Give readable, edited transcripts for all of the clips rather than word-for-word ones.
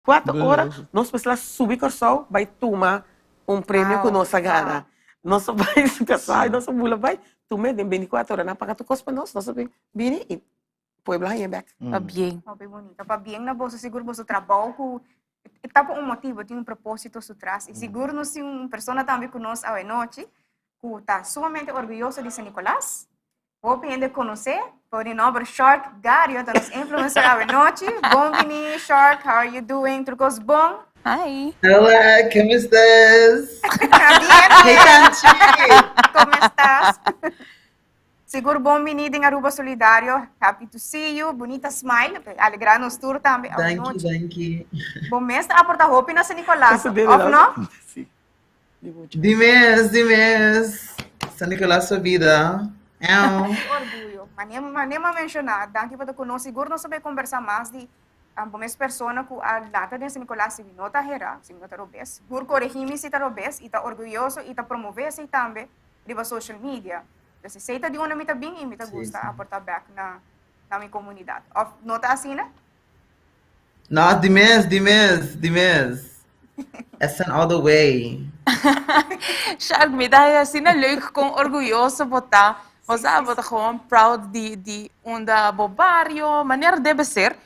4 ora, nos mester a subi Kòrsou, bai tuma un premio ku nos a gana. Nos a bai Kòrsou, nos a bula bai, tuma den 24 ora, nan a paga tur kos pa nos, nos a bin bini i pueblo a haña bèk. Pabien. Hopi bunita. Pabien na boso, sigur boso trabou ku ta pa un motibo, tin un propósito su tras. I sigur nos tin un persona tambe ku nos awe nochi ku ta sumamente orguyoso di San Nicolas. Hopi hende konosé por di nomber Shark Gario, ta nos influencer awe nochi. Bon bini, Shark, how are you doing? Tur kos bon? Hi. Hola, ¿cómo estás? Bien, Hey, bien. Tanchi. ¿Cómo estás? Sigur bon bini den Aruba Solidario. Happy to see you. Bunita smile. Alegrá nos tur tambe awe Danki, nochi. danki. Bo mes ta aporta hopi na San Nicolas, Eso debe of no? Sí. Di mucho. Di mes, di mes. San Nicolas su bida. Ew. Ki orguyo. Mane, mane m'a menshoná, danki pa ta ku nos. Sigur nos ta bai kombersá mas di bo mes persona ku a lanta den San Nicolas, si mi no ta herá, si mi no ta robes. Sigur koregí mi si ta robes i ta orguyoso i ta promové esei tambe riba social media. Entonces esei ta di unda mi ta bin i mi ta gusta aportá bèk na mi komunidat. Òf no ta asina? No, di mes, di mes, di mes. SN all the way. Shark, mi ta asina leuk con orgulloso bo ta. Bo sa, bo ta gewoon proud di unda bo bario, manera debe ser.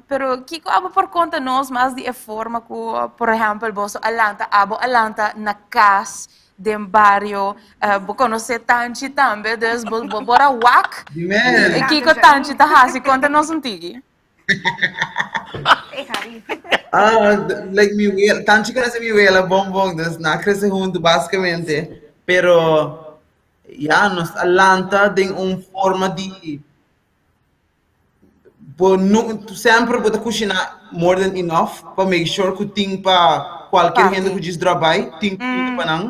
Pero kiko abo por conta nos mas di e forma cu, por ehempel, boso a lanta, abo a lanta na cas, den bario, bo conoce Tanchi tambe, dus bo por a wak. Di mes. Kiko Tanchi ta haci? Conta nos un tiki. Hey, Harry. Ah, like mi wela, Tanchi conoce mi wela bon bon, dus na crece hunto basicamente. Pero ja, nos a lanta den un forma di bo no semper bo ta cushina more than enough pa make sure cu tin pa cualkier hende cu Parti. djis drop by, tin cuminda pa nan.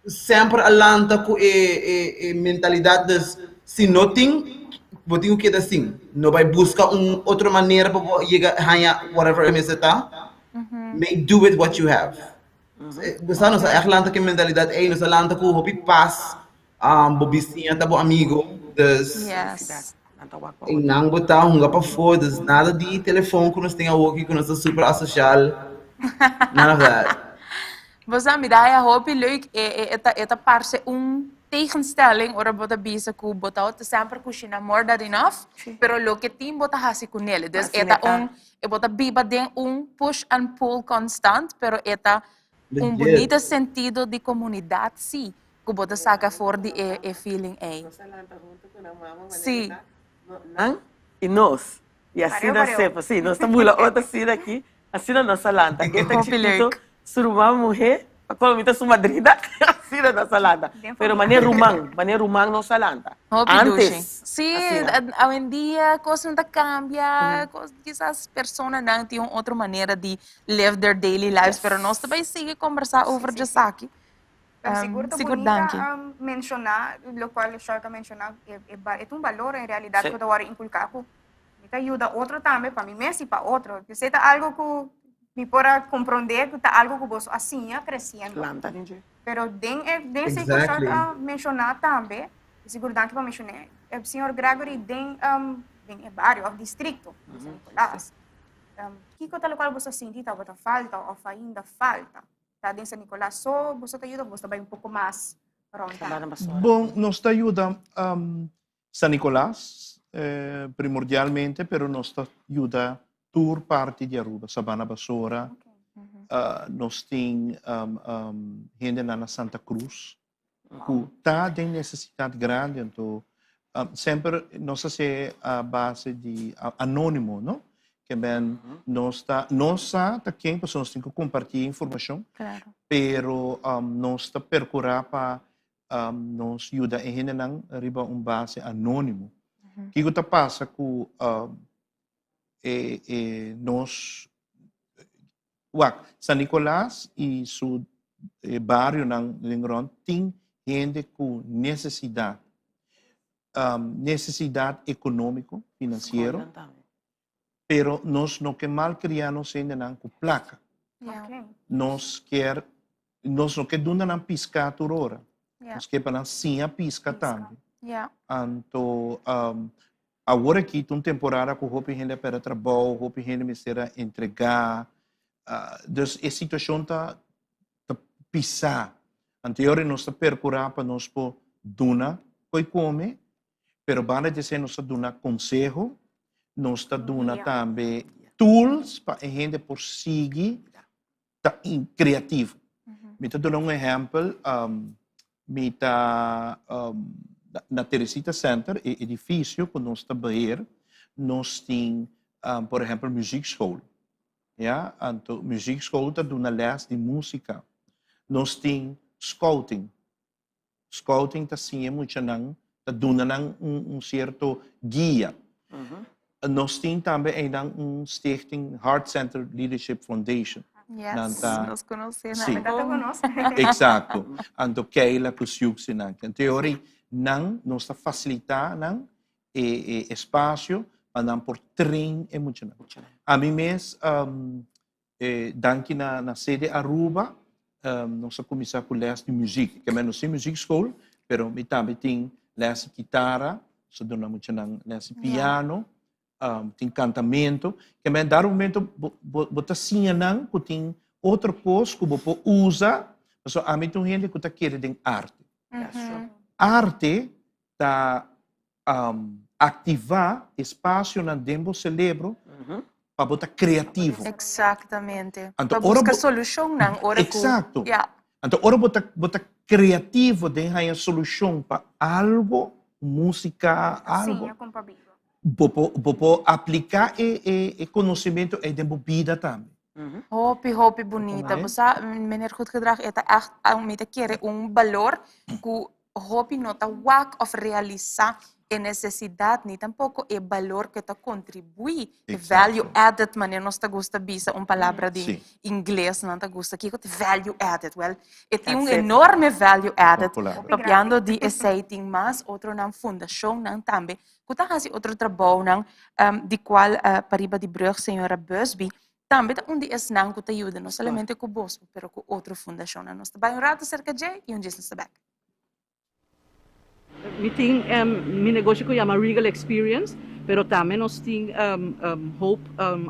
Semper a lanta cu e mentalidad dus si no tin, bo tin cu keda sin. No bay busca un otro manera pa bo yega haña whatever e mester ta. Make do with what you have. Bo sa nos a echt lanta cu e mentalidad ey, nos a lanta cu hopi pas, bo bisiña ta bo amigo, dus nan bo ta hunga pafó, dus nada di telefon cu nos tin awoki cu nos ta super asocial, none of that. Bo sa, mi ta haya hopi leuk, e ta parce un tegenstelling ora bo ta bisa cu bo ta semper cushina more than enough, pero loke tin bo ta haci cu nele. Dus e ta un, e bo ta biba den un push and pull constant, pero e ta un bunita sentido di comunidad si, cu bo ta saca for di e feeling ey. Nos a lanta hunto cu nan mama, manera ta nan y nos. Y asina sepa, si, nos ta bula otro asina aki, asina nos a lanta. E ta chikito, su ruman muhé, pa komo mi ta su madrina, asina nos a lanta. Pero manera ruman, manera ruman nos a lanta. Hopi dushi. Antes. Sí, Asina. Awendia kosnan ta kambia, kos, kisas personanan tin un otro manera di live their daily lives, pero nos ta bai sigui kombersá over djesaki. Pero sigur ta Sigur bunita danki. Menshoná lokual Shark a menshoná, e ta un balor en realidat ku ta wòrdu inkulká ku mi ta yuda otro tambe pa mi mes i pa otro. Esei ta algu ku mi por a komprondé ku ta algu ku boso a siña kresiendo. Lanta den dje. Pero den e den esei ku Shark a menshoná tambe, i sigur danki pa menshoné, señor Gregory den den e bario òf distrikto di San Nicolas, kiko ta lokual boso a sinti tabata falta òf ainda falta? Ta den San Nicolas so boso ta yuda of boso ta bai un poko mas rond tambe? Bon, nos ta yuda San Nicolas primordialmente, pero nos ta yuda tur parti di Aruba, Sabana Basora, nos tin hendenan na Santa Cruz, ku ta den nesesidat grandi anto semper nos a hasié a base di anónimo no ke men nos ta nos sa ta ken pasobra nos tin ku kompartí e informashon pero nos ta perkurá pa nos yuda e hendenan riba un base anónimo. Kiko ta pasa ku e nos wak San Nicolas y su barionan den rond tin hende cu necesidad, necesidad economico, financiero, pero nos no ke malcria nos hendenan cu placa. Nos kier, nos no ke duna nan pisca tur ora, nos ke pa nan siña pisca tambe. Anto. Awor aki ta un temporada ku hopi hende a pèrdè trabou, hopi hende mester a entregá. Dus e situashon ta ta pisá. Anto e ora nos ta perkurá pa nos por duna koi kome, pero banda di esei nos ta duna konseho, nos ta duna tambe tools pa e hende por sigui ta kreativo. Mi ta duna un ehèmpel, mi ta na Teresita Center, e edifisio ku nos ta beheer, nos tin por ehèmpel muziekschool. Ya, anto muziekschool ta duna lès di músika. Nos tin scouting. Scouting ta siña e muchanan, ta duna nan un sierto guia. Nos tin tambe einan un stichting Heart Center Leadership Foundation. Yes, nos conoce nan. Sí. Exacto. Anto Keila cu Siuxi nan. Anto e ora nan, nos ta facilita nan e e espacio pa nan por train e muchanan. Ami mes E danki na na sede Aruba nos a kuminsá ku lès di muzik. Ke men no sin muziekschool, pero mi tambe tin lès di kitara, nos a duna muchanan lès di piano, tin kantamentu. Ke men dado momento bo bo bo ta siña nan ku tin otro kos ku bo por usa, pasobra ami ta un hende ku ta kere den arte. Arte ta aktivá espasionan den bo selebro pa bo ta kreativo. Exactamente. Anto pa busca solushonnan ora ku. Exacto. Ja. Anto ora bo ta bo ta kreativo den haña solushon pa algo, músika, algo. Siña kon pa biba. Bo por bo por apliká e e e konosementu ei den bo bida tambe. Hopi hopi bunita. Bo sa meneer Goedgedrag e ta ègt mi ta kere un balor ku hopi no ta wak of realisa e necesidad ni tampoco e balor cu e ta contribui, e value added manera nos ta gusta bisa un palabra di ingles nan ta gusta kico ta value added well e tin un enorme value added papiando di esey tin mas otronan fundacionnan tambe cu ta haci otro trabounan di cual pariba di brug señora Busby tambe ta un di esnan cu ta yuda no solamente cu bosbo pero cu otro fundacionnan nos ta bay un rato cerca dje y un djes nos ta bek. Mi tin mi negoshi ku yama Regal Experience, pero tambe nos tin Hope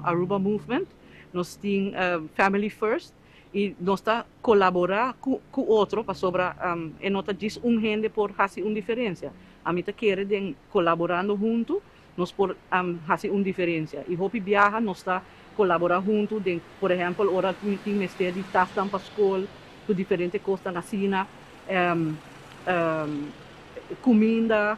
Aruba Movement, nos tin Family First y nos ta colabora cu otro pasobra e no ta djis un hende por haci un diferencia. Ami ta kere den colaborando hunto nos por haci un diferencia y hopi biaha nos ta colabora hunto den por ehempel ora tin mester di tasnan pa scol cu diferente cosnan asina cuminda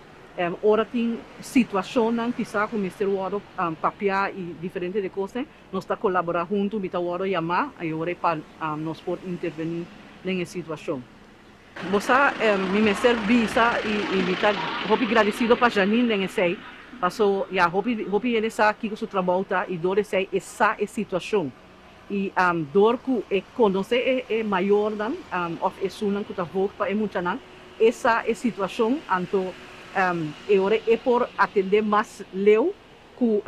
ora tin situacionnan kisa cu mester wordo papia y diferente de cosnan nos ta colabora hunto mi ta wordo yama y ora pa nos por interveni den e situacion. Bo sa, mi mester bisa y mi ta hopi gradecido pa Janine den esey, paso ya hopi hopi hende sa kico su trabou ta y door esey e sa e situacion y door cu e conoce e e mayornan of esunnan cu ta voogd pa e muchanan e sa e situacion anto e ora e por atende mas leu cu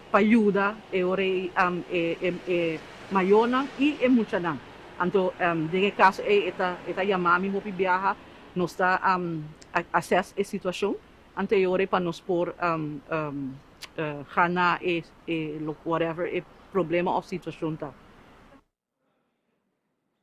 pa yuda e ora ei e e mayornan y e muchanan. Anto den e caso ei e ta e ta yama mi hopi biaha nos ta assess e situacion anto e ora ei pa nos por gana e e whatever e problema of situacion ta.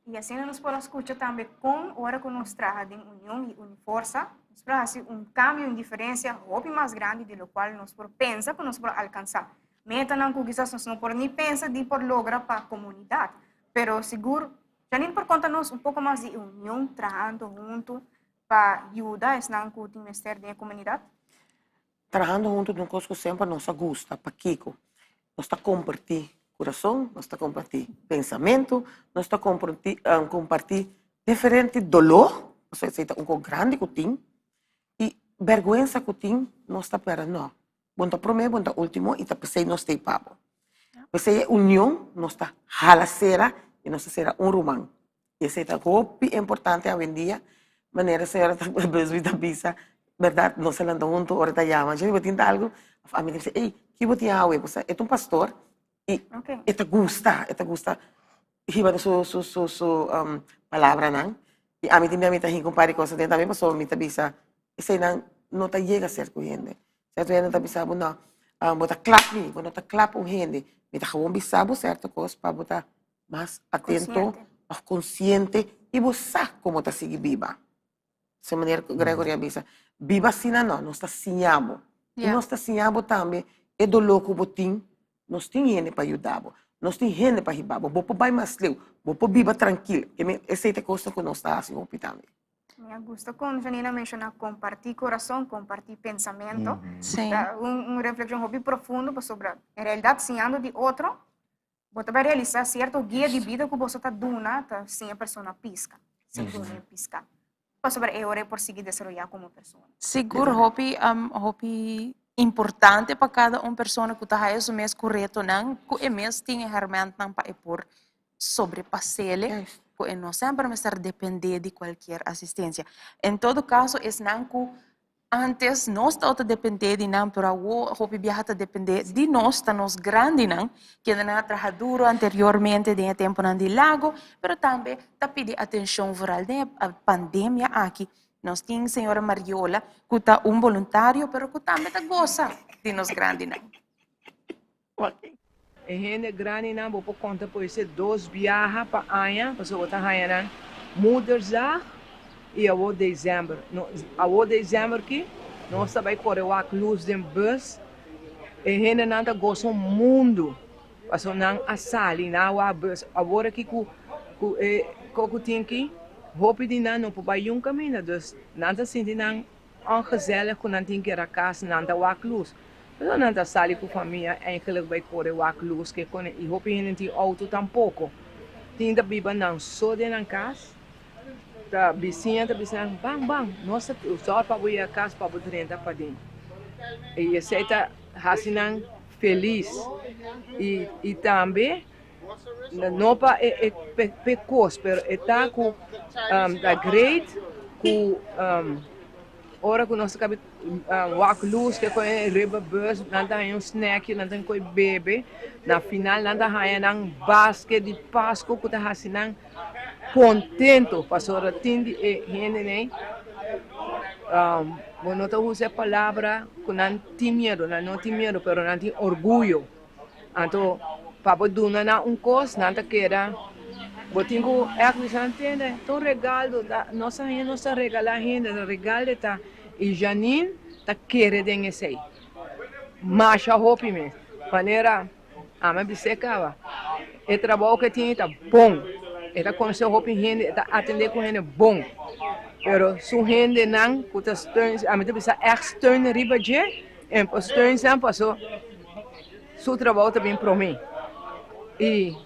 I asina nos por a skucha tambe kon ora ku nos traha den union i uni forsa, nos por hasi un kambio, un diferensia hopi mas grandi di lokual nos por pensa ku nos por alkansá. Metanan ku kisas nos no por ni pensa di por logra pa komunidat. Pero sigur, Janine por konta nos un poko mas di e union trahando huntu pa yuda esnan ku tin mester den e komunidat? Trahando hunto ta un kos ku semper nos a gusta. Pakiko? Nos ta kompartí kurason, nos ta kompartí pensamentu, nos ta kompartí kompartí diferente doló, pasobra esei ta un kos grandi ku tin, i bèrgwensa ku tin, nos ta pera no. Bo no ta promé, bo no ta último i ta p'esei nos ta ei pa bo. P'esei e union nos ta hala sera i nos ta sera un ruman. I esei ta hopi importante awendia, manera señora Busby ta bisa, berdad, nos a lanta hunto ora ta yama, Jenny bo tin ta algo? Of ami ta bisa, ey, ki bo tin awe? Bo sa, e ta un pastor i e ta gusta, e ta gusta hiba su su su su palabranan. I ami tin bia mi ta hinka un par di cosa aden tambe pasobra mi ta bisa, eseinan no ta yega ser ku hende. Sierto hende ta bisa bo no, bo ta klap mi, bo no ta klap un hende. Mi ta gewoon bisa bo sierto kos pa bo ta mas atento òf konsiente i bo sa kon bo ta sigui biba. Asina manera ku Gregory a bisa, biba asina no, nos ta siña bo. I nos ta siña bo tambe e doló ku bo tin, nos tin hende pa yuda bo, nos tin hende pa hiba bo, bo por bai mas leu, bo por biba trankil. Esei ta e kosnan ku nos ta hasi hopi tambe. Mi a gusta con Janina menciona comparti corazon, comparti pensamento. Ta un reflexion hopi profundo pasobra en realidad siñando di otro bo ta bai realisa cierto guia di bida cu boso ta duna ta siña persona pisca, siña duna e pisca. Pasobra e ora e por sigui desaroya como persona. Sigur hopi hopi importante pa cada un persona cu ta haya su mes cu retonan cu e mes tin e hermentnan pa e por sobrepasele ku e no semper mester dependé di kualkier asistensia. En todo kaso esnan ku antes nos tabata dependé di nan pero awor hopi biaha ta dependé di nos, ta nos grandinan kendenan a traha duro anteriormente den e temponan di lago pero tambe ta pidi atenshon vooral den e pandemia aki. Nos tin señora Mariola ku ta un boluntario pero ku tambe ta gosa di nos grandinan. E hende grandinan bo por konta por esei dos biaha pa aña pasobra bo ta haña nan Moedersdag i awor desèmber. Awor desèmber ki nos ta bai kore wak lus den bus. E hendenan ta gosa un mundu pasobra nan a sali nan a wak bus. Awor aki ku ku e koko tin aki hopi di nan no por bai yun kaminda dus nan ta sinti nan Ongezellig ku nan tin keda kas, nan ta wak lus. Pero nan ta sali ku famia eigenlijk bai kore wak lus ke kone i hopi hende tin outo tampoko. Tin ta biba nan so den nan kas, ta bisiña ta bisa nan ban ban nos ta sòru pa bo yega kas pa bo drenta paden. I esei ta hasi nan felis i i tambe no pa e e kos pero e ta ku ta great ku ora ku nos ta kabi wak lus ke koe riba bus nan ta haña un snack nan ta koe bebe na final nan ta haña nan basket di pasko ku ta hasi nan kontento pasobra tin di e hendenan bo no ta usa e palabra ku nan tin miedu nan no tin miedu pero nan tin orguyo. Anto pa bo duna nan un kos, nan ta keda, bo tin ku ègt bisa nan, Tende, ta un regaldo, ta nos a haña nos ta regalá hende, ta regalde ta. I Janine ta kere den esei masha hopi mes. Manera ami a bis'é kaba, e trabou ku e tin ta bon, e ta konosé hopi hende, e ta atendé ku hende bon, pero su hendenan ku ta steun, ami ta bisa ègt steun riba dje, En por steun san paso su trabou ta bin prome. I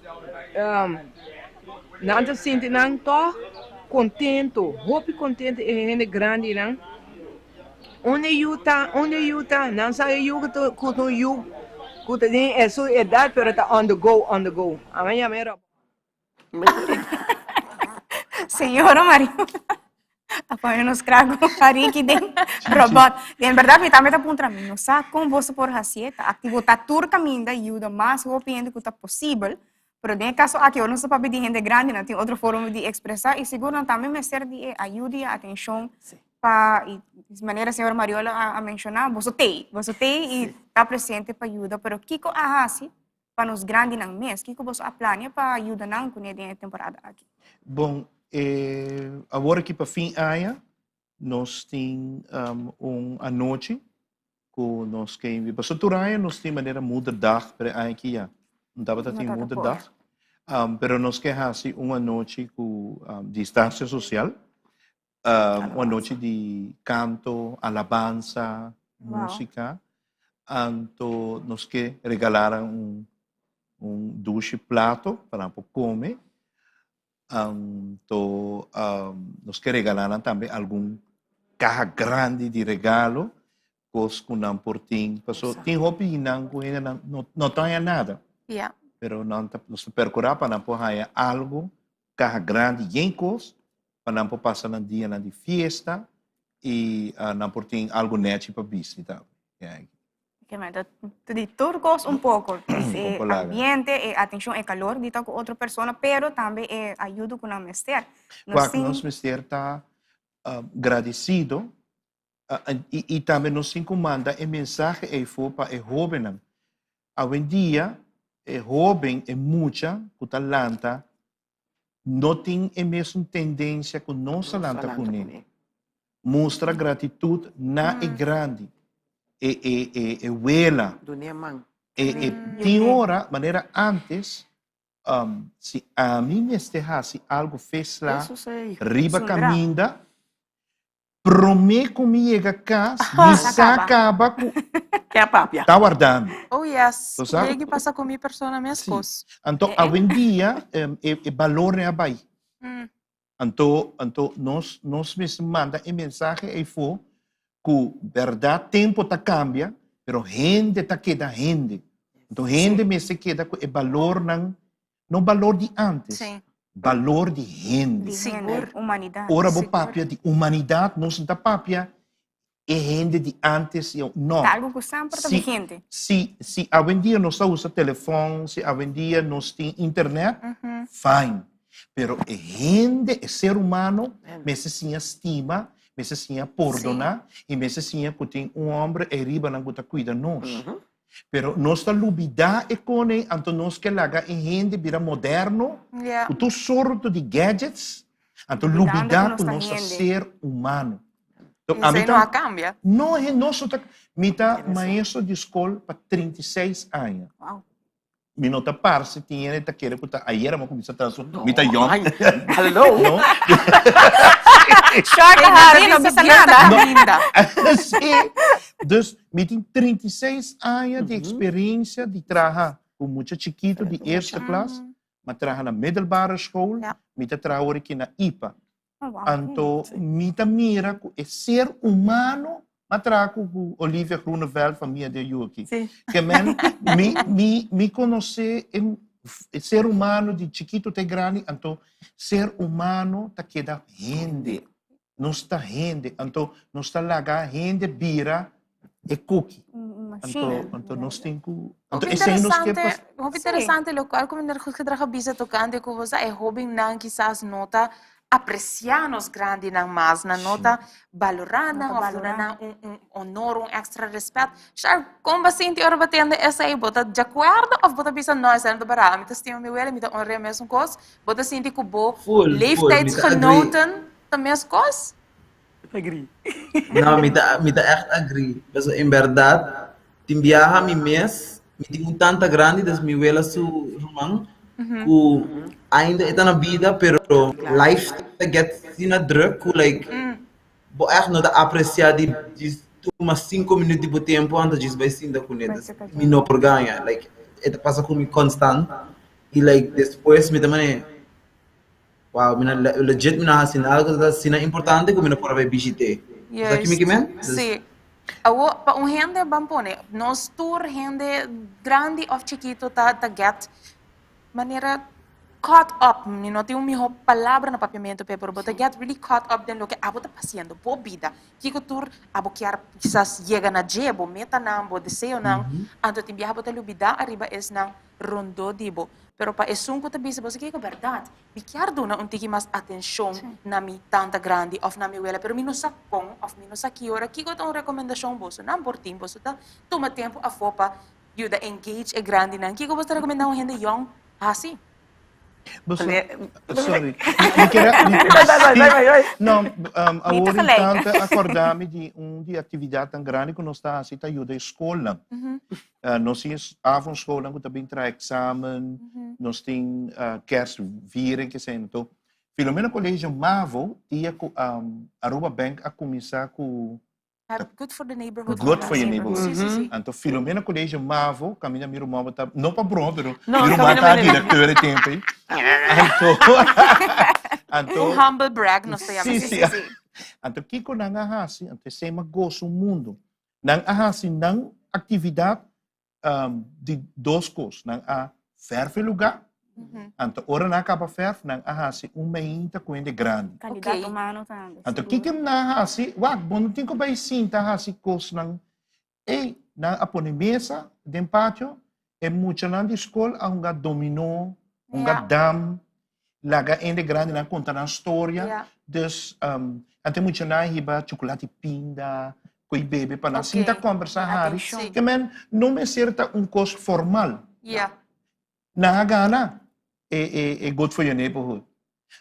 nan ta sinti nan tog contento, hopi contento e hende grandinan. Unda e yu ta? Unda e yu ta? Nan sa e yu ku ta un yu ku ta den e su edad pero ta on the go, on the go. Ami a yama e robot. Señora Maria, a pone nos kraak con Ariki den robot. En verdad, mi tambe ta puntra mi, no sa con boso por hacié, ta activo ta tur caminda, yuda mas hopi hende cu ta posibel, pero den e caso aki, ora nos ta papia di hende grandi, nan tin otro forma di expresa y sigur nan tambe mester di e ayuda y e atencion pa, y manera señora Mariola a menciona, boso tei, boso tei y ta presente pa yuda, pero kico a haci pa nos grandinan mes? Kiko boso a plania pa yuda nan kuné den e temporada aki? Bon, e awor aki pa fin aña nos tin un anochi ku nos ke invita. Pasobra tur aña nos tin manera Moederdag, pero e aña aki ya no tabata tin Moederdag. Pero nos ke hasi un anochi ku distansia sosial, Un anochi di kanto, alabansa, músika. Anto nos ke regalá nan un un dushi plato pa nan por kome. Anto nos ke regalá nan tambe algun kaha grandi di regalo, kos ku nan por tin. Paso tin hopi di nan ku hendenan no no ta haña nada. Pero nan ta nos ta perkurá pa nan por haña algu, kaha grandi yen kos pa nan por pasa nan dianan di fiesta i nan por tin algo nechi pa bisti tambe. Ke men ta di tur kos un poko. E ambiente, e atenshon, e kalor di ta ku otro persona, pero tambe e ayudo ku nan mester. Nos Wak, nos mester ta gradisido. I tambe nos tin ku manda e mensahe eifo pa e hóbennan. Awendia e hóben, e mucha ku ta lanta no tin e mesun tendensia ku nos a lanta kuné. Mustra gratitut na e grandi, e e e e wela. Dun'é man. E e tin ora, manera ántes, si ami mester hasi algu fesla riba kaminda, Promé ku mi yega kas, mi sa kaba ku Ke a papia. ta warda mi. Oh yes, Bo sa? Legi pasa ku mi persona meskos. Sí. Anto awendia e e balornan a bai. Anto anto nos nos mester manda e mensahe eifó ku bèrdat tempu ta kambia, pero hende ta keda hende. Anto hende mester keda ku e balornan No balor di antes, Sí. balor di hende. Di hende, Sigur. humanidad. Ora bo Sigur. papia di humanidad, nos no ta papia e hende di antes y no. Ta algo cu semper ta Si, vigente. si, si awendia nos ta usa telefon, si awendia nos tin internet, fine. Pero e hende, e ser humano, mester siña stima, mester siña pordona y mester siña cu tin un homber eyriba nan cu ta cuida nos. Pero nos ta lubidá e kone, anto nos ke laga e hende bira moderno, Ja. ku tur sorto di gadgets, anto Lubidando lubidá ku nos ku ta nos ta hende. ser humano. I Ami esei ta no a kambia. No, he nos no ta, mi ta maestro di skol pa 36 aña. Wow. Mi no ta parse tin hende ta kere ku ta ayera mi a kuminsá traha su, mi ta yòn. Ay, hallo. No. Short Hey, hari, no no bisa bisa nada. Linda. Sí. Dus mi tin 36 aña di eksperensia di traha ku mucha chikitu di eerste klas. Mi a traha na middelbare school, mi ta traha awor aki na ipa. Oh, wow. Anto mi ta mira ku e ser humano m'a traha ku ku Olivia Groeneveld famia den yu aki. Sí. Ke men mi mi mi konosé e e ser humano di chikitu te grandi anto ser humano ta keda hende. Nos ta hende anto nos ta laga hende bira e koki. Anto anto nos tin ku anto Hopi esei nos ke interesante, pas hopi Sí. interesante lokual ku meneer Goedgedrag a bisa tokante ku bo sa e hóbennan kisas no ta apresiá nos grandinan mas, nan no Sí. ta balorá No nan ta òf duna balorá. nan un un honor, un èkstra rèspèt. Shar, kon bo a sinti ora bo a tende esei? Bo ta djakuerdo òf bo ta bisa no, esei no ta bará, ami ta stima mi wela, mi ta honr'é mesun kos? Bo ta sinti ku bo Full, full, mi ta agree. leeftijdsgenoten ta meskos? Agree. No, mi ta, mi ta echt agree. Paso en berdad, tin biaha mi mes, mi tin un tanta grandi, dus mi wela su ruman, ku ainda e ta na bida, pero life ta get asina druk ku like, bo echt no ta aprecia di djis tuma cinco minuut di bo tempo anto djis bai sinta kuné. Dus mi no por gaña, like, e ta pasa ku mi constant, i like despues mi ta mane. Wow, mi na legit mi na hasi nada ku ta asina importante ku mi no por a bai bishit'é. Sa ki mi Juist. ke men? Dus, Sí. Awo, pa un hende ban pone, nos tur hende grandi of chikito ta ta get manera caught up, mi no tin un miho palabra na papiamento p'e, pero bo ta get really caught up den loke abo ta pasiendo, bo bida. Kiko tur abo kier kisas yega na dje, bo metanan, bo deseonan, anto tin biaha bo ta lubida ariba esnan rondó di bo. Pero pa esun ku ta bisa bo, Kiko, bèrdat, mi kier duna un tiki mas atenshon na mi tanta grandi òf na mi wela, pero mi no sa kon òf mi no sa ki ora. Kiko ta un rekomendashon boso nan por tin? Boso ta tuma tempu afó pa yuda engage e grandinan. Kiko boso ta rekomendá un hende yòn hasi? Boso, Sorry. sorry. Mi kier a, mi, Bai, bai, bai, bai, bai. No, awor tegelijk. tante acorda mi di un di actividadnan grandi cu nos ta haci ta yuda e scolnan. Nos tin avondschoolnan cu ta bin traha examen, nos tin kerstviering que esei. Anto, Filomena Colegio Mavo, dia cu Aruba Bank a cuminsa cu Good for the neighborhood. Good for your neighborhood. Sí, sí, sí. Anto Filomena Colegio Mavo, caminda mi ruman ta, no pa broma, pero No, mi ruman caminda ta mi directeur e tempo ei. Anto, anto, Un humble brag nos ta yama. Sí, Sí, sí. sí. Anto kiko nan a hasi, anto esei m'a gosa un mundo. Nan a hasi nan actividad di dos cos. Nan a verf e lugar, anto ora nan a caba verf, nan a hasi un meinta cu hende grandi. Calidad Ok. humano tambe. Anto seguro. kiko nan a hasi? Wak, bo no tin cu bay sinta hasi cosnan. Ey, nan a pone mesa den patio, e muchanan di scol a hunga dominó, hunga Ja. dam. Laga hende grandinan konta nan storia. Dus anto e muchanan a hiba chukulati pinda, ku i bebe pa nan sinta kombersá hari. Ke men no mester ta un kos formal. Nan a gana e Good for Your Neighborhood.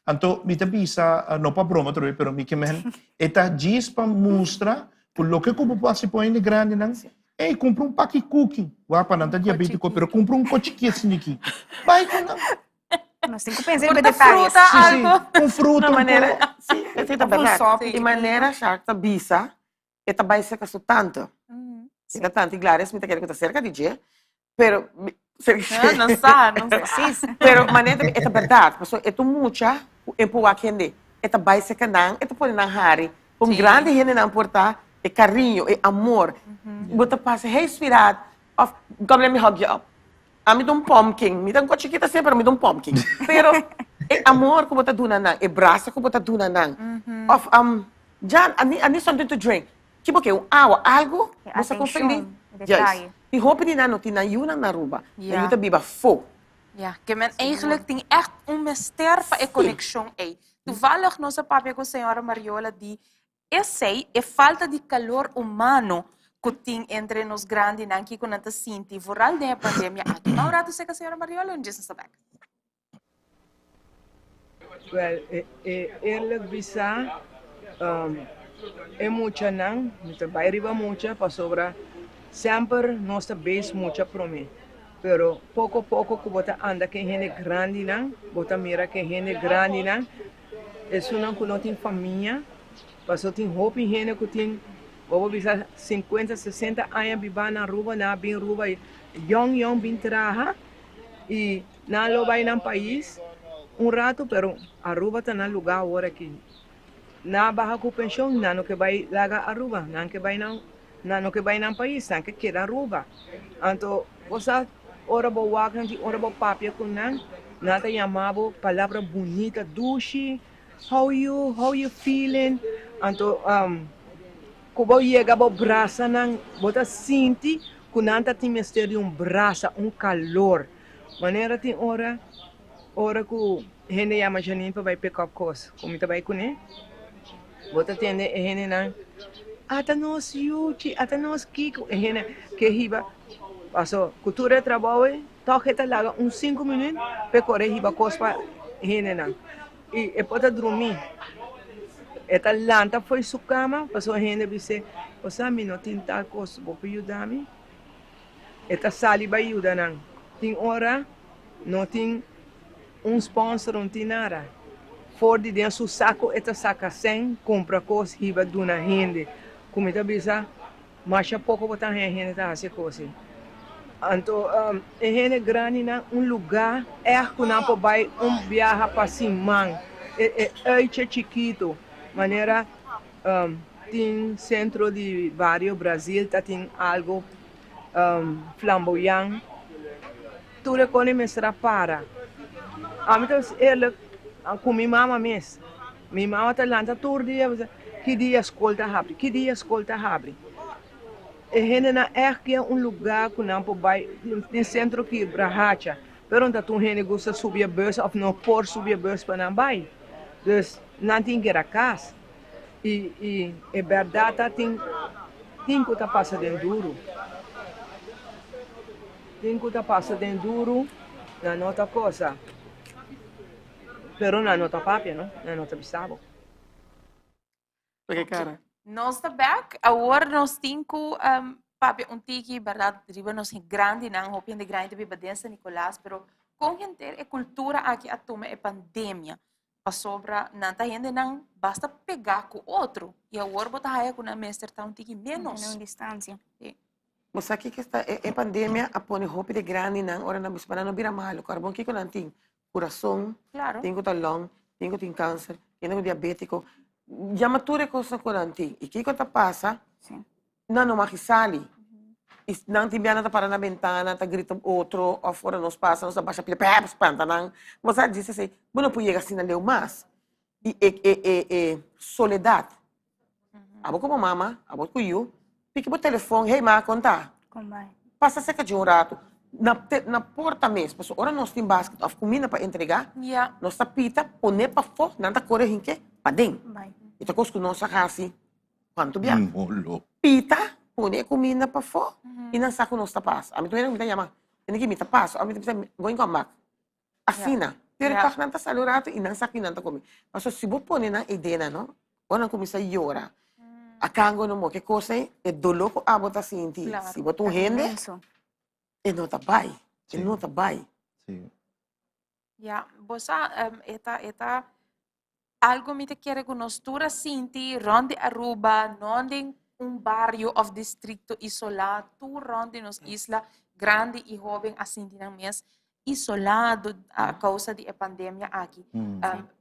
Anto mi ta bisa, no pa broma atrobe, pero mi ke men e ta djis pa mustra ku loke ku bo por hasi pa hende grandinan, ey kumpra un paki kuki, wak pa nan ta diabetiko, pero kumpra un kochikiet siniki, bai ku nan. Nos tin ku pensa Por riba ta detalles. fruta, Sí, sí, algo. un fruta, Na un manera, ko. sí, esei ta Of un bèrdat. sopi E chiquito. manera Shark ta bisa, e ta bai serka su tante. E ta tante Gladys, mi ta kere ku ta serka di dje, pero mi Ah, no sa, no sa. Precies. Pero manera ta e ta bèrdat, pasobra e ta un mucha ku e por wak hende. E ta bai serka nan, e ta pone nan hari. Kon grandi hendenan por ta, e kariño, e amor. Bo ta pasa, hey sweetheart, of come let me hug you up. Ami ta un pumpkin. Mi ta un kochi chikito asina, pero mi ta un pumpkin. Pero e amor ku bo ta duna nan, e brasa ku bo ta duna nan, òf Jan, I need, I need something to drink. Ki bo ke? Un awa, algu? E Bo sa kon feliz? atenshon, e Juist. detaye. I hopi di nan no tin nan yunan na Aruba. Nan yu ta biba afó. Ja, ke men eigenlijk tin ègt un mester pa e konekshon ei. Toevallig nos a papia ku señora Mariola di Esei, e falta di kalor humano ku tin entre nos grandinan, kiko nan ta sinti, vooral den e pandemia aki. Ban un ratu seka señora Mariola en djis nos ta bek. Wel, e eerlijk bisa, e muchanan, mi ta bai riba mucha pasobra semper nos ta base mucha prome. Pero poko poko ku bo ta anda ku e hende grandinan, bo ta mira ku e hende grandinan Esunnan ku no tin famia, pasobra tin hopi hende ku tin, bo por bisa sinkuenta, sesenta aña bibá na Aruba, nan a bin Aruba yòn yòn bin traha i nan lo bai nan pais un ratu, pero Aruba ta nan lugá awor aki. Nan a baha ku penshon, nan no ke bai laga Aruba, nan ke bai nan Nan no ke bai nan pais, nan ke keda Aruba. Anto bo sa ora bo wak nan tin ora bo papia ku nan, nan ta yama bo palabra bunita, dushi, how you, how you feeling? Anto ku bo yega bo brasa nan, bo ta sinti ku nan ta tin mester di un brasa, un kalor. Manera tin ora, ora ku hende yama Janine pa bai pick up kos, ku mi ta bai kuné. Bo ta tende e hendenan, Ata nos yuchi, ata nos kiko. E hende ke hiba, paso ku tur e trabou ei, tòg e ta laga un sinku minüt pa e kore hiba kos pa hendenan. I e por ta drumí. E ta lanta fo'i su kama, pasobra e hende bis'é, Bo sa mi no tin tal kos, bo por yuda mi? E ta sali bai yuda nan. Tin ora no tin. Un sponsor no tin nada. For di den su saco e ta saca cen, cumpra cos hiba duna hende. Cu mi ta bisa, masha poco bo ta haña hende ta haci e cos ey. Anto e hende grandinan un lugar echt cu nan por bay un biaha pa siman. E uitje chikito, manera tin centro di bario Brazil ta tin algo flamboyan. Tur e kos mester a para. Ami ta bisa eerlijk, ku mi mama mes. Mi mama ta lanta tur dia bisa, ki dia skol ta habri, ki dia skol ta habri. E hendenan ègt ke un lugá ku nan por bai den sentro Kibrahacha, pero no ta tur hende gusta subi e bus òf no por subi e bus pa nan bai. Dus nan tin keda kas. I i e bèrdat ta tin tin ku ta pasa den duru. Tin ku ta pasa den duru, nan no ta kosa, pero nan no ta papia no, nan no ta bisa bo. Oke cara. Nos ta bek. Awor nos tin ku papia un tiki, bèrdat, riba nos grandinan, hopi hende grandi ta biba den San Nicolas, pero kon henter e kultura aki a tuma e pandemia? Pasobra nan ta hendenan basta pegá ku otro i awor bo ta haya ku nan mester ta un tiki ménos. Mantené un distansia. Sí. Bo sa kiko esta e pandemia a pone hopi di grandinan ora nan bisa pa nan no bira malu. Karbon kiko nan tin? Kurason, Claro. tin ku ta long, tin ku tin kanser, tin ku diabétiko. Yama tur e kosnan ku nan tin. I kiko ta pasa? Sí. Nan no mag sali. I nan tin bia nan ta para na bentana, ta grita otro, òf ora nos pasa nos ta basha pia, pèp, spanta nan. Bo sa djis esei, bo no por yega asina leu mas. I e e e e soledat. Abo komo mama, abo ku yu, piki bo telefon, hey ma, kon ta? Kon bai? Pasa serka dje un ratu. Na te na porta mes, pasobra ora nos tin basket of kuminda pa entregá, nos ta pita pone pafó, nan ta kore hinke paden. I ta kos ku nos a hasi kuantu bia. Pita, pone e kuminda pafó i nan sa ku nos ta pasa. Ami tur hende ku mi ta yama, hende ki mi ta pasa, òf mi ta bisa going come back. Asina. Pero tòg nan ta sali un ratu i nan sa ku nan ta kome. Pasobra si bo pone nan idea no, ora nan kuminsá yora, a kango no moke kos ei, e doló ku abo ta sinti, si bo ta un hende, e no ta bai, e no ta bai. Ya, bo sa, e ta, e ta algo mi ta kere ku nos tur a sinti rònt di Aruba, no den un bario òf distrikto isolá, tur rònt di nos isla, grandi i hóben a sinti nan mes isolá a kousa di e pandemia aki.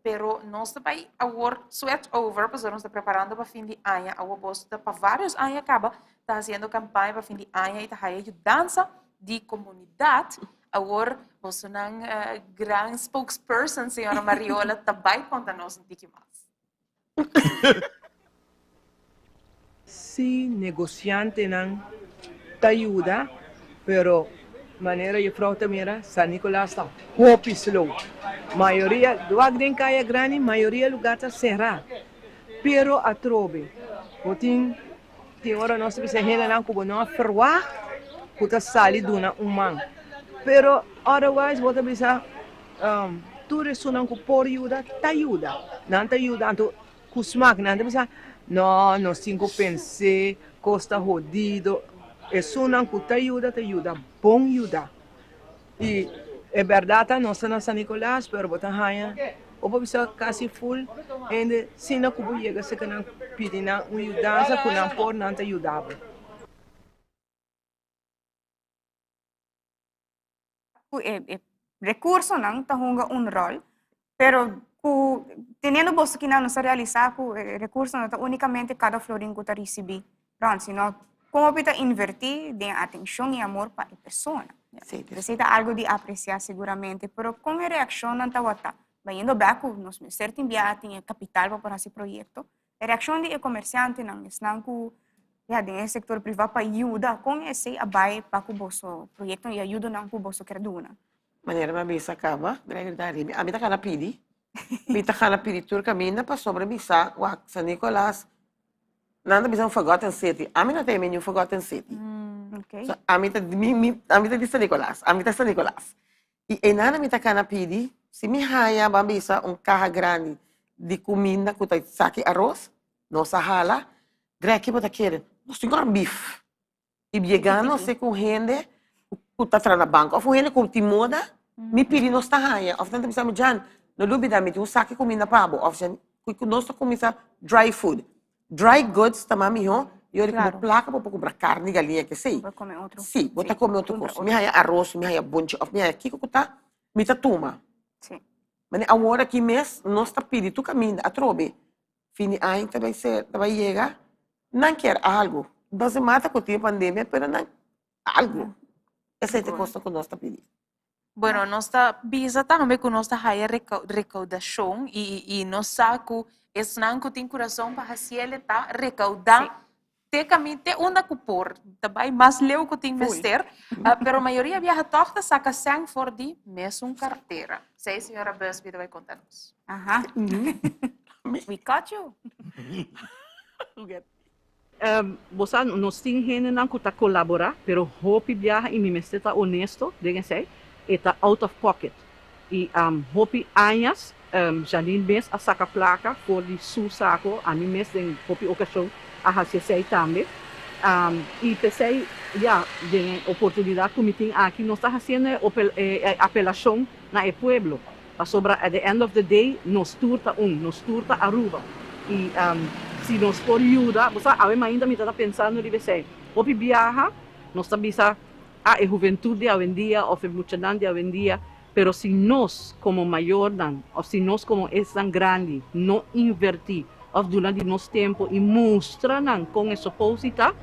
Pero nos ta bai awor switch over, pasobra nos ta preparando pa fin di aña. Awor bos ta pa vários aña kaba ta hasiendo kampaña pa fin di aña i ta haya yudansa di komunidat. Awor bosonan gran spokesperson, señora Mariola, ta bai konta nos un tiki mas. Sí, negociantenan ta yuda, pero manera juffrouw ta mira, San Nicolas ta hopi slow. Mayoria, wak den Kaya Grandi, mayoria lugar ta sera. Pero atrobe, bo tin, tin ora nos ta bisa hendenan ku bo no a ferwagt ku ta sali duna un man. Pero otherwise bo ta bisa Tur esunnan ku por yuda, ta yuda. Nan ta yuda anto ku smak. Nan ta bisa, No, nos tin ku pens'é, kos ta hodido. Esunnan ku ta yuda, ta yuda bon yuda. I e bèrdat ta, nos ta na San Nicolas, pero bo ta haña, bo por bisa kasi ful hende asina ku bo yega serka nan pidi nan un yudansa ku nan por, nan ta yuda bo. Ku e rekursonan ta hunga un ròl, pero ku teniendo boso kinan nos a realisá ku e rekursonan no ta únikamente kada florin ku ta risibí rònt, sino kon hopi ta invertí den atenshon i amor pa e persona. Esei ta algu di apresiá seguramente, pero kon e reakshonnan tabata? Bayendo bèk ku nos mester tin biaha tin e kapital pa por hasi proyekto, E reakshon di e komersiantenan, esnan ku ya den e sektor privá pa yuda, kon esei a bai pa ku boso proyektonan i ayudonan ku boso ker duna? Manera mi a bisa kaba, Gregory ta ribi, ami ta gana pidi, mi ta gana pidi tur kaminda pasobra mi sa wak San Nicolas, nan ta bisa un forgotten city, ami no ta yama niun forgotten city. So ami ta mi mi ami ta di San Nicolas, ami ta San Nicolas. I einan mi ta kana pidi, si mi haña, ban bisa, un kaha grandi di kuminda ku ta saki aros, nos a hala, Greg, ke bo ta kere? Nos tin kòrn bif. I yega nos ku un hende ku ta traha na banko òf un hende ku tin moda, mi pidi nos ta haña. Òf nan ta bisa mi, Jan, no lubida mi tin un saki kuminda pa bo. Òf Jan, ku nos ta kuminsá dry food. Dry goods ta mas mihó, i ora ku bo plaka bo por kumpra karni, galiña, kesei. Bo kome otro. Sí, bo ta kome otro kos. Mi haña aros, mi haña bonchi òf mi haña kiko ku ta, mi ta tuma. Sí. Mane awor aki mes nos ta pidi tur kaminda atrobe. Fin di aña ta bai ser, ta bai yega, nan kier algu. Nos a mata ku tin e pandemia, pero nan algu. Esei ta e kosnan ku nos ta pidi. Bueno, nos ta bisa tambe ku nos ta haya rekaudashon i nos sa ku esnan ku tin kurason pa hasiel e ta rekaudá te kamin te unda ku por. Ta bai mas leu ku tin mester, pero mayoria biaha tòg ta saka sèn for di mesun kartera. Esei señora Busby ta bai konta nos. Aha. We caught you. Bo sa, nos tin hendenan ku ta kolaborá, pero hopi biaha, i mi mester ta honesto den esei, e ta out of pocket. I hopi añas Janine mes a saka plaka for di su sako, ami mes den hopi okashon a hasi esei tambe. I p'esei, ya, den e oportunidat ku mi tin aki, nos ta hasiendo e apelashon na e pueblo. Pasobra at the end of the day nos tur ta un, nos tur ta Aruba y si nos por yuda, bo sa awe mainta mi ta ta pensando riba esey, hopi biaha nos ta bisa ah e huventud di awendia of e muchanan di awendia, pero si nos como mayornan of si nos como esnan grandi no inverti of duna di nos tempo y mustra nan con e supose ta,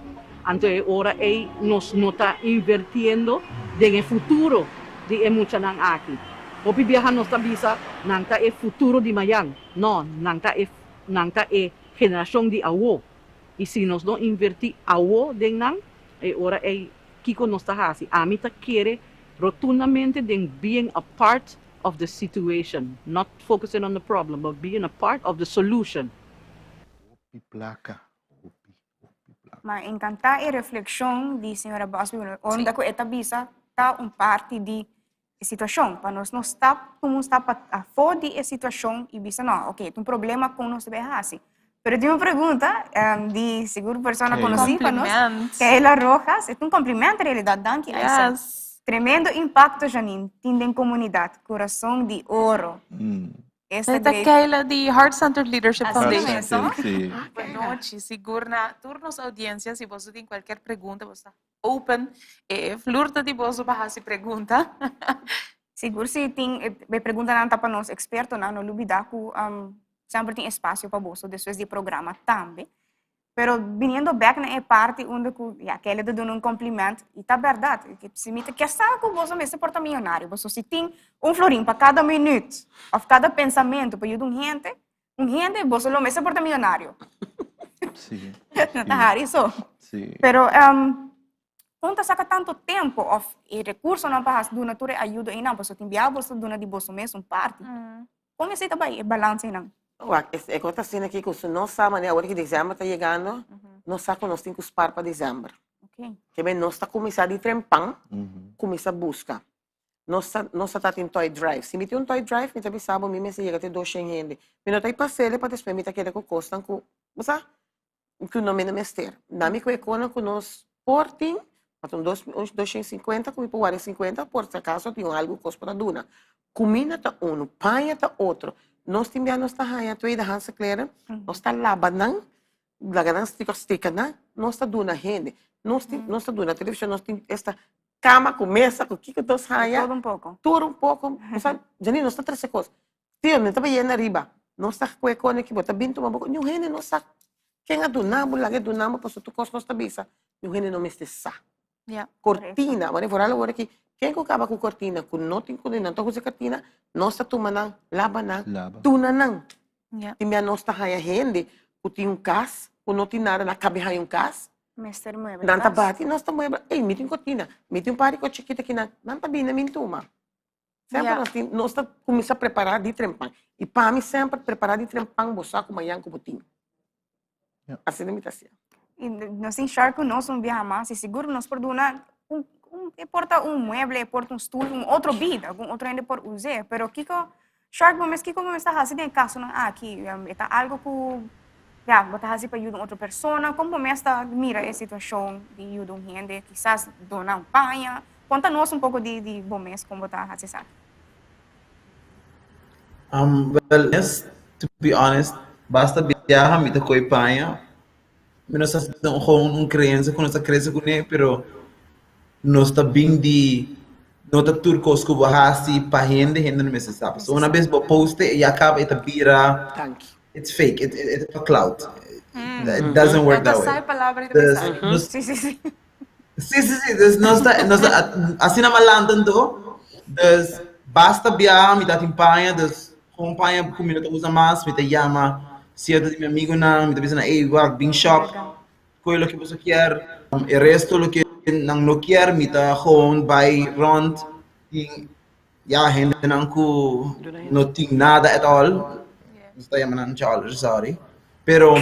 anto e ora ey nos no ta invertiendo den e futuro di e muchanan aki. Hopi biaha nos ta bisa nan ta e futuro di mayan. No, nan ta e nan ta e generacion di awo. Y si nos no inverti awo den nan, e ora ey kico nos ta haci? Ami ta kere. rotundamente den being a part of the situation, not focusing on the problem, but being a part of the solution. Hopi placa, hopi, hopi placa. Ma encanta e reflexion di señora Busby, unda cu e ta bisa ta un parti di e situacion, pa nos no stap, tuma un stap afo di e situacion y bisa no, ok, ta un problema con nos debe haci. Pero tin un pregunta di sigur persona conoci pa nos, Keila Rojas, e ta un compliment en realidad, danki Aisa. Tremendo impacto Janine tin den comunidad, curason di oro. Esta ta Keila di Heart Centered Leadership Foundation. Sí. Buenochi, sigur na tur nos audiencia, si boso tin cualkier pregunta, boso ta open. E flur ta di boso pa hasi pregunta. Sigur si tin e preguntanan ta pa nos expertonan, no lubida cu semper tin espacio pa boso despues di e programa tambe. Pero biniendo bek na e parti unda cu ya Kelly ta duna un compliment y ta berdad, si mi ta kier sa cu boso mester por ta miyonario, boso si tin un florin pa cada minuut of cada pensamento pa yuda un hende, un hende boso lo mester por ta miyonario. Sí. No ta hari so. Sí. Pero kon ta saca tanto tempo of e recursonan pa haci duna tur e ayudo einan, pasobra tin bia boso ta duna di boso mes un parti. Kon esei ta bai e balansa einan? Wak, e kos ta asina aki ku si nos sa manera awor ki december ta yegando, nos sa ku nos tin ku spar pa december. Ke men nos ta kuminsá di trempan, kuminsá buska. Nos ta nos ta tatin toy drive. Si mi tin un toy drive mi ta bisa bo mi mester yega te doshen hende. Mi no ta pas'el pa despues mi ta keda ku kosnan ku, bo sa? Ku no mi no mester. Na mi ku e konan ku nos por tin, pa un dos un doshen sinkuenta ku mi por warda sinkuenta por si akaso tin un algu kos por a duna. Kuminda ta unu, paña ta otro. Nos tin bia nos ta haña tweedehandse kleren, nos ta laba nan, laga nan stika stika nan, nos ta duna hende. Nos tin nos ta duna televishon, nos tin esta kama ku mesa ku kiko nos haña. Tur un poko. Tur un poko. Osea, Janine, nos ta trese kos. Tio, mi ta yena riba. Nos ta kue kone ki bo ta bin tuma bo. Niun hende no sa ken a duna bo, laga e duna bo, pasobra tur kos nos ta bisa, niun hende no mester sa. Kortina, wak vooral awor aki, ken ku kaba ku kortina, ku no tin ku nan ta usa kortina, nos ta tuma nan, laba nan, duna nan. Tin bia nos ta haña hende ku tin un kas, ku no tin nada, nan a kaba di haña un kas, nan ta bati, nos ta muebla, ey mi tin kortina, mi tin un par di kos chikito aki nan, nan ta bini mi tuma. Semper nos tin, nos ta kuminsá prepará di trempan. I pa mi semper prepará di trempan bo sa ku mañan ku bo tin. Asina mi ta hasié. I nos tin shar ku nos un biaha mas i sigur nos por duna un, un, e por ta un mueble, e por ta un stul, un otro bida ku un otro hende por us'é. Pero kiko, Shark bo mes kiko bo mes ta hasi den e kasonan aki? E ta algu ku ya bo ta hasi pa yuda un otro persona? Kon bo mes ta mira e situashon di yuda un hende, kisas dona un paña? Konta nos un poko di di bo mes kon bo ta hasi esaki. Well, mes, to be honest, basta biaha mi ta koe paña. Mi no sa si ta gewoon un creencia cu nos a crece cune, pero nos ta bin di no ta tur cos cu bo haci pa hende, hende no mester sa. Pasobra una bes bo post e ya caba e ta bira, it's fake, it it ta pa clout. It doesn't work that way. Dus, Sí, sí, sí. Sí, sí, sí. Dus nos ta, nos ta, asina mi a lanta anto. Dus basta biaha mi ta tin paña, dus gewoon paña ku mi no ta usa mas, mi ta yama sierto di mi amigunan, mi ta bisa nan, ey, wak, bin shop, kohe loke boso kier. E resto loke nan no kier, mi ta gewoon bai rond tin Ya hendenan ku no tin nada at all, nos ta yama nan jollers, sorry. Pero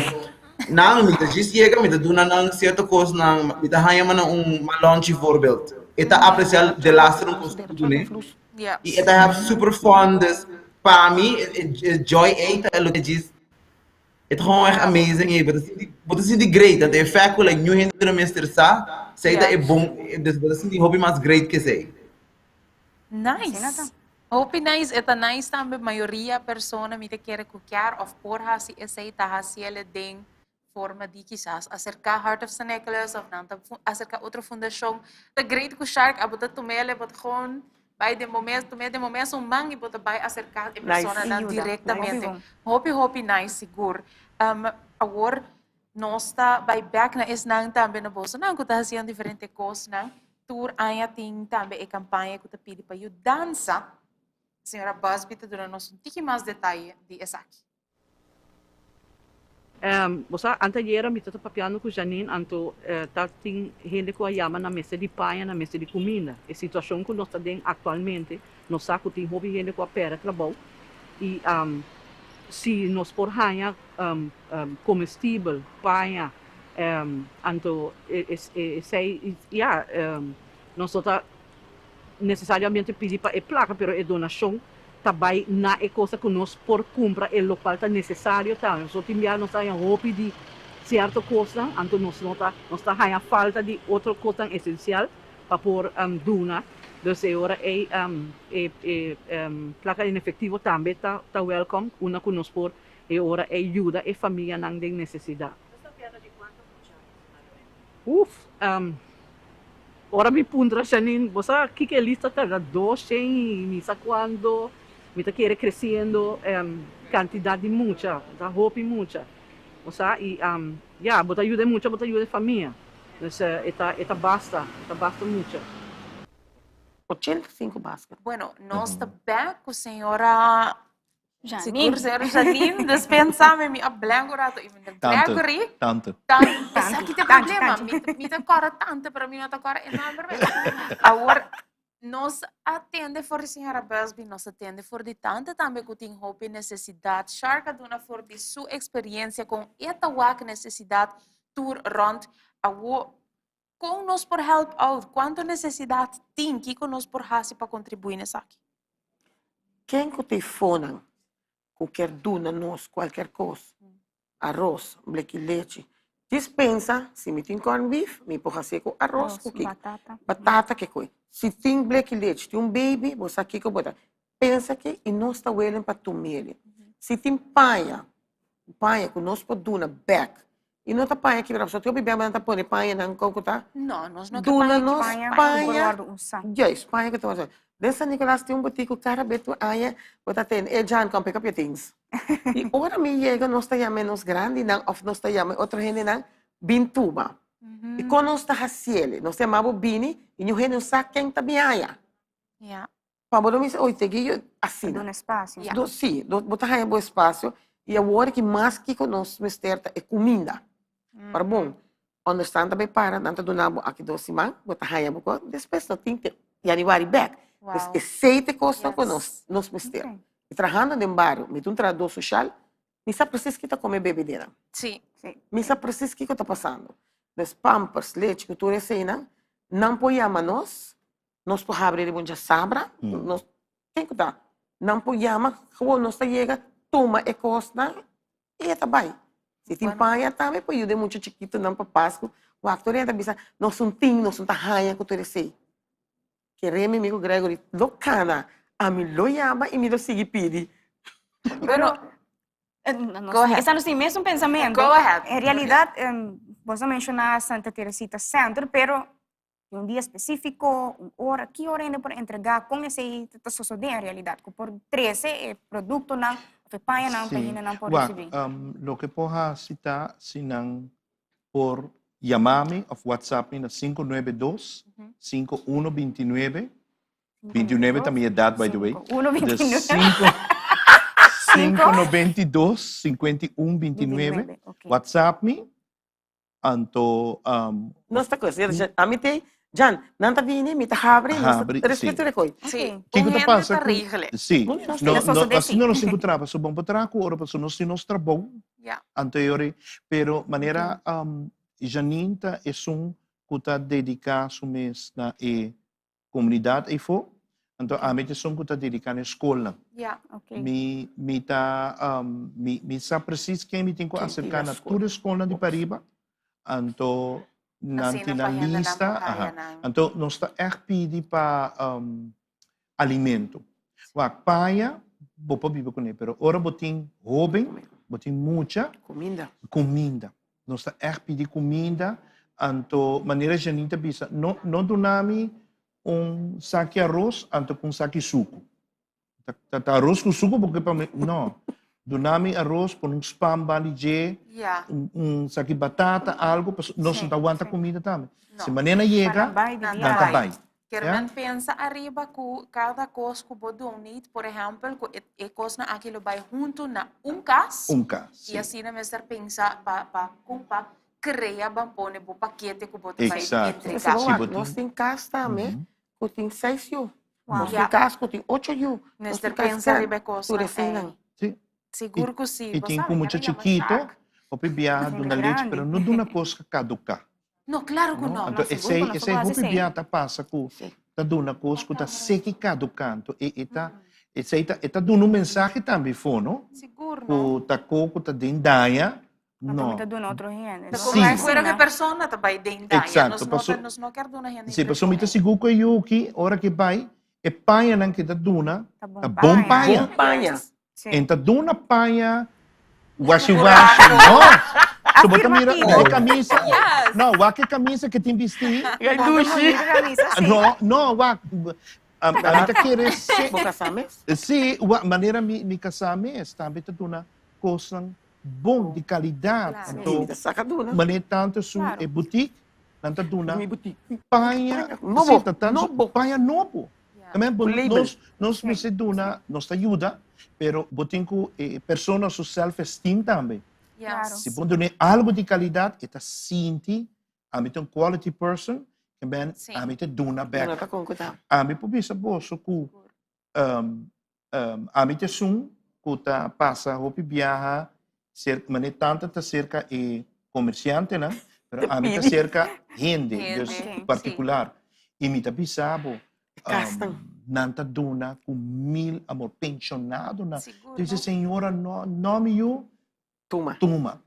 nan mi ta djis yega, mi ta duna nan sierto kosnan, mi ta haña nan un malonchi voorbeeld. E ta apresiá delaster un kos ku bo dun'é i e ta have super fun, dus pa mi e joy ei ta loke djis e ta gewoon echt amazing ei, bo ta sinti bo ta sinti great, anto e fact ku like niun hende no mester sa, esei ta e bon, dus bo ta sinti hopi mas great ke esei. Nice. Hopi nice. E ta nice tambe mayoria persona mi ta kere ku kier of por hasi esei ta hasiele den forma di kisas aserka Heart of San Nicholas of nan ta aserka otro fundashon. Ta great ku Shark abo ta tumele bo ta gewoon bai den bo mes tum'e den bo mes un man i bo ta bai aserka e personanan direktamente. Hopi hopi nice sigur. Awor nos ta bai bek na esnan tambe na bosonan ku ta hasiendo diferente kosnan. Tur aña tin tambe e kampaña ku ta pidi pa yudansa. Señora Busby ta duna nos un tiki mas detaye di esaki. Bo sa, anteayera mi ta ta papiando ku Janine, anto ta tin hende ku a yama nan mester di paña, nan mester di kuminda. E situashon ku nos ta den aktualmente, nos sa ku tin hopi hende ku a pèrdè trabou i si nos por haña komestibel, paña, anto esei ya nos no ta nesesariamente pidi pa e plaka, pero e donashon ta bai na e cosa ku nos por kumpra e lokual ta nesesario tambe. Pasobra tin bia nos ta haña hopi di sierto kosnan, anto nos no ta nos ta haña falta di otro kosnan esensial pa por duna. Dus e ora ei e e plaka en efektivo tambe ta ta wèlkòm, una ku nos por e ora ei yuda e famianan den nesesidat. Uf, ora mi puntra Janine, bo sa kiko e lista ta? Ta 200 y mi sa cuando, mi ta kere creciendo cantidad di mucha, ta hopi mucha, bo sa, y ya, bo ta yuda e mucha, bo ta yuda e famia, dus e ta, e ta basta, e ta basta mucha. 85 basket. Bueno, nos ta bek cu señora Janine. Sigur señora Janine, dispensame mi a blank un rato y mi ta Tante, Gregory. tante. Tante, Tante, esaki ta tante, problema. tante. Mi, mi ta kòrda tante, pero mi no ta kòrda e nòmber mes. Awor, nos a tende for di señora Busby, nos a tende for di tante tambe ku tin hopi nesesidat. Shark a duna for di su eksperiensia kon e ta wak nesesidat tur rònt. Awor, kon nos por help out? Kuantu nesesidat tin? Kiko nos por hasi pa kontribuí na esaki? Ken ku ta e fonan ku kier duna nos kualkier kos, aros, bleki lechi, djis pensa si mi tin corn beef mi por hasié ku aros ku kiko, batata ke koe. Si tin bleki lechi, tin un baby, bo sa kiko bo ta pensa ke i nos ta welen pa tum'el. Si tin paña, paña ku nos por duna bèk I no ta paña kibra pasobra tin hopi bia nan ta pone pañanan kon ku ta No, nos no ke duna paña nos kibra. Paña ku por paña wòrdu usá. Juist, paña ku ta wòrdu usá. Den San Nicolas tin un botik ku kada bes tur aña bo ta tende, e Jan, come pick up your things. I ora mi yega nos ta yama e nos grandinan òf nos ta yama e otro hendenan bin tuma. I kon nos ta hasiel? Nos ta yama bo bini i niun hende no sa ken ta bin haña. Ja. Pa bo no bisa, oy, te guio asina. Duna espacio. Ja. Do, sí, do, bo ta haña bo espacio. I awor ki mas kiko nos mester ta e kuminda. Pero bon, onderstand ta bai para, nan ta duna bo aki dos siman, bo ta haña bo ko, despues no tin te januari bek. Wow. Dus esei ta e kosnan ku Yes. nos, nos mester. Ok. I trahando den bario, mi ta un trahadó soshal, mi sa presis ki ta kome bebederan. Sí. Sí. Mi sa presis kiko ta pasando. Dus pampers, lechi ku tur eseinan, nan por yama nos, Nos por habri riba un djasabra, nos ken ku ta? Nan por yama, gewoon nos ta yega, tuma e kosnan i e ta bai. Si tin paña tambe por yuda e mucha chikitonan pa Pasku. Wak tur hende ta bisa, nos un tin, nos un ta haña ku tur esei. Kere mi amigo Gregory lo kana, ami lo yama i mi lo sigui pidi. Bueno, Go ahead. Esa nos tin mesun pensamentu. Go ahead. En realidad, bos a menshoná Santa Teresita Center, pero Tin un dia spesífiko, un ora, ki ora hende por entregá, kon esei ta sosodé en realidat, ku por trese e produktonan òf e pañanan pa hendenan por risibí? Wak, loke por hasi ta si nan por yama mi òf whatsapp mi na 592 5129, 29 ta mi edat by the way, dus 5 592 5129, whatsapp mi Anto, um, Nos ta kos. Ami te, Jan, nan ta bini, mi ta habri, nos ta Habri, sí. respeto rekoi. Sí. Kiko Un ta hende pasa ta ku regele. Sí. No, no, No, Ta no, sosodé asina sí. nos tin ku traha, pasobra bon por traha ku oro, pasobra nos tin nos trabou. Ja. Anto e ora, pero manera um, Janine ta esun ku ta dediká su mes na e Comunidad eyfo, anto ami ta esun cu ta dedica na e scolnan. Ja. Okay. Mi, mi ta, um, mi, mi sa precies ken mi tin cu Ken acerca tin na na scol. tur e scolnan di pariba, anto nan Asina tin pa nan hendenan lista, por aha. haya nan. Anto nos ta echt pidi pa um, alimento. Wak, paña, bo por biba cune, pero ora bo tin hoben, bo tin mucha, Cuminda. cuminda. Nos ta ègt pidi kuminda, anto manera Janine ta bisa, no no duna mi un saki aros anto ku un saki suku. Ta ta ta aros ku suku bo ke pa mi? No. Duna mi aros, pone un spam banda di dje, Ya. un un saki batata, algu, pasobra nos no ta wanta kuminda tambe. No. Si manera nan yega, Pa nan bai di Nan nan ta bai. bai. Kier men pensa ariba ku kada kos ku bo donate, por ehèmpel, ku e e kosnan aki lo bai huntu na un kas. Un kas, I si. asina mester pensa pa pa kon pa krea ban pone bo pakete ku bo ta bai Eksakto. entregá. Si bo tin. Nos tin kas tambe ku tin seis yu. Nos Ya. tin kas ku tin ocho yu. Nos Mester tin kas pensa gran. riba e Tur kosnan eseinan. ei. Si. Sigur ku si. I Bo tin sa, ku mi mucha ker a yama chikito, Shark. hopi biaha Hende duna lechi, pero grandi. no duna kos ku kaduká. No, claro cu No? no. Anto No, sigur esei cu no esei por haci hopi esei. bia ta pasa cu Sí. ta duna cos cu ta seki caduca. Anto e e ta esei ta e ta duna un mensahe tambe fo, no? Sigur no. Cu ta co cu ta den daña, Anto no. mi ta duna otro hende. Ta No como Sí. si fuera cu e persona ta bay den daña. Exacto, Nos no paso ta nos no kier duna hende Sí, paso mi ta impresion. sigur cu e yuki ora cu e bay e pañanan cu e ta duna Ta bon ta bon paña. paña. Bon paña. Yes. Sí. En ta duna paña washi washi, no. So bo ta mira Afirmativo. e camisa, Yes. no, wak e camisa que tin bisti. Gai dushi. Bonita camisa, sí. No, no, wak. A mi ta kere se. Bo casá mes? Sí, wak, manera mi mi casá mes tambe ta duna cosnan bon di calidad. Claro. Anto, Mi ta saca duna. manera tanto su Claro. e boutique, nan ta duna Mi boutique. paña, Nobo, sí, ta tanto nobo. paña nobo. Yeah. También bo, Label. nos, nos mester duna, nos ta yuda, pero bo tin ku e persona su self-esteem tambe. Yes. Claro. Si bo duna algo di calidad, e ta sinti, ami ta un quality person, ke ben, Sí. ami ta duna bek. Duna pa kon ku ta. Ami por bisa boso ku, um, um, ami ta esun ku ta pasa hopi biaha cer, mane tanta ta cerca e comerciantenan, pero Te ami ta pidi. cerca hende, Hende, dus sí. particular. I mi ta bisa bo, Kastan. nan ta duna ku mil amor, pensionadonan. Sigur, Dice, no? señora, no, no mi yu, Tuma. tuma.